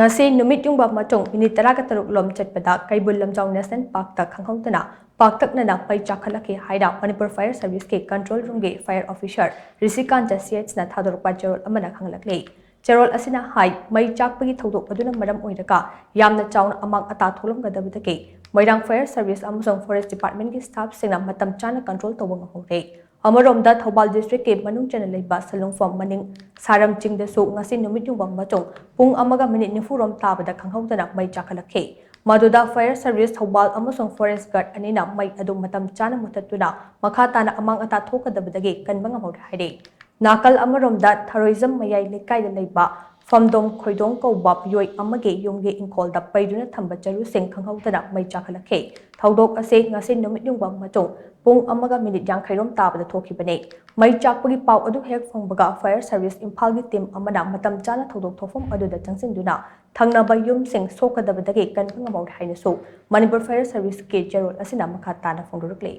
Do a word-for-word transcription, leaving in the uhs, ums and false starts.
ꯉꯁꯤ ꯅꯨꯃꯤꯠ ꯌꯨꯡꯕ ꯑꯃꯁꯨꯡ ꯃꯤꯅꯤꯠ ꯇꯔꯥꯒ ꯇꯔꯨꯛ ꯂꯣꯝ ꯆꯠꯄꯗ ꯀꯩꯕꯨꯜ ꯂꯝꯖꯥꯎ ꯅꯦꯁꯅꯦꯜ ꯄꯥꯔꯛꯇ ꯈꯪꯍꯧꯗꯅ ꯄꯥꯛꯇꯛꯅꯅ ꯃꯩ ꯆꯥꯛꯈꯠꯂꯛꯈꯤ ꯍꯥꯏꯅ ꯃꯅꯤꯄꯨꯔ ꯐꯥꯌꯔ ꯁꯔꯚꯤꯁꯀꯤ ꯀꯟꯇ꯭ꯔꯣꯜ ꯔꯨꯝꯒꯤ ꯐꯥꯌꯔ ꯑꯣꯐꯤꯁꯥꯔ ꯔꯤꯁꯤꯀꯥꯟꯇ ꯁꯤ ꯑꯩꯆꯅ ꯊꯥꯗꯣꯔꯛꯄ ꯆꯦꯔꯣꯜ ꯑꯃꯅ ꯈꯪꯂꯛꯂꯤ꯫ ꯆꯦꯔꯣꯜ ꯑꯁꯤꯅ ꯍꯥꯏ, ꯃꯩ ꯆꯥꯛꯄꯒꯤ ꯊꯧꯗꯣꯛ ꯑꯗꯨꯅ ꯃꯔꯝ ꯑꯣꯏꯔꯒ ꯌꯥꯝꯅ ꯆꯥꯎꯅ ꯑꯃꯥꯡ ꯑꯇꯥ ꯊꯣꯛꯂꯝꯒꯗꯕꯗꯒꯤ ꯃꯣꯏꯔꯥꯡ ꯐꯥꯌꯔ ꯁꯔꯚꯤꯁ ꯑꯃꯁꯨꯡ ꯐꯣꯔꯦꯁ ꯗꯤꯄꯥꯔꯠꯃꯦꯟꯒꯤ ꯁ꯭ꯇꯥꯐꯁꯤꯡꯅ ꯃꯇꯝ ꯆꯥꯅ ꯀꯟꯇ꯭ꯔꯣꯜ ꯇꯧꯕ ꯉꯝꯍꯧꯔꯦ꯫ ꯑꯃꯔꯣꯝꯗ, ꯊꯧꯕꯥꯜ ꯗꯤꯁꯇ꯭ꯔꯤꯛꯀꯤ ꯃꯅꯨꯡ ꯆꯟꯅ ꯂꯩꯕ ꯁꯂꯨꯡꯐꯝ ꯃꯅꯤꯡ ꯁꯥꯔꯝ ꯆꯤꯡꯗꯁꯨ ꯉꯁꯤ ꯅꯨꯃꯤꯠ ꯌꯨꯡꯕ ꯑꯃꯁꯨꯡ ꯄꯨꯡ ꯑꯃꯒ ꯃꯤꯅꯤꯠ ꯅꯤꯐꯨ ꯔꯣꯝ ꯇꯥꯕꯗ ꯈꯪꯍꯧꯗꯅ ꯃꯩ ꯆꯥꯛꯈꯠꯂꯛꯈꯤ꯫ ꯃꯗꯨꯗ ꯐꯥꯌꯔ ꯁꯔꯚꯤꯁ ꯊꯧꯕꯥꯜ ꯑꯃꯁꯨꯡ ꯐꯣꯔꯦꯁ ꯒꯥꯔꯗ ꯑꯅꯤꯅ ꯃꯩ ꯑꯗꯨ ꯃꯇꯝ ꯆꯥꯅ ꯃꯨꯊꯠꯇꯨꯅ ꯃꯈꯥ ꯇꯥꯅ ꯑꯃꯥꯡ ꯑꯇꯥ ꯊꯣꯛꯀꯗꯕꯗꯒꯤ ꯀꯟꯕ ꯉꯝꯍꯧꯔꯦ ꯍꯥꯏꯔꯤ꯫ ꯅꯥꯀꯜ ꯑꯃꯔꯣꯝꯗ, ꯊꯔꯣꯏꯖꯝ ꯃꯌꯥꯏ ꯂꯩꯀꯥꯏꯗ ꯂꯩꯕ ꯐꯝꯗꯣꯝ ꯈꯣꯏꯗꯣꯡ ꯀꯧꯕ ꯃꯤꯑꯣꯏ ꯑꯃꯒꯤ ꯌꯨꯝꯒꯤ ꯏꯪꯈꯣꯜꯗ ꯄꯩꯗꯨꯅ ꯊꯝꯕ ꯆꯔꯨꯁꯤꯡ ꯈꯪꯍꯧꯗꯅ ꯃꯩ ꯆꯥꯛꯈꯠꯂꯛꯈꯤ꯫ ꯊꯧꯗꯣꯛ ꯑꯁꯤ ꯉꯁꯤ ꯅꯨꯃꯤꯠ ꯌꯨꯡꯕ ꯑꯃꯁꯨꯡ ꯄꯨꯡ ꯑꯃꯒ ꯃꯤꯅꯤꯠ ꯌꯥꯡꯈꯩ ꯔꯣꯝ ꯇꯥꯕꯗ ꯊꯣꯛꯈꯤꯕꯅꯤ꯫ ꯃꯩ ꯆꯥꯛꯄꯒꯤ ꯄꯥꯎ ꯑꯗꯨ ꯍꯦꯛ ꯐꯪꯕꯒ ꯐꯥꯌꯔ ꯁꯔꯚꯤꯁ ꯏꯝꯐꯥꯜꯒꯤ ꯇꯤꯝ ꯑꯃꯅ ꯃꯇꯝ ꯆꯥꯅ ꯊꯧꯗꯣꯛ ꯊꯣꯛꯐꯝ ꯑꯗꯨꯗ ꯆꯪꯁꯤꯟꯗꯨꯅ ꯊꯪꯅꯕ ꯌꯨꯝꯁꯤꯡ ꯁꯣꯛꯀꯗꯕꯗꯒꯤ ꯀꯟꯕ ꯉꯝꯍꯧꯔꯦ ꯍꯥꯏꯅꯁꯨ ꯃꯅꯤꯄꯨꯔ ꯐꯥꯌꯔ ꯁꯔꯚꯤꯁꯀꯤ ꯆꯦꯔꯣꯜ ꯑꯁꯤꯅ ꯃꯈꯥ ꯇꯥꯅ ꯐꯣꯡꯗꯣꯔꯛꯂꯤ꯫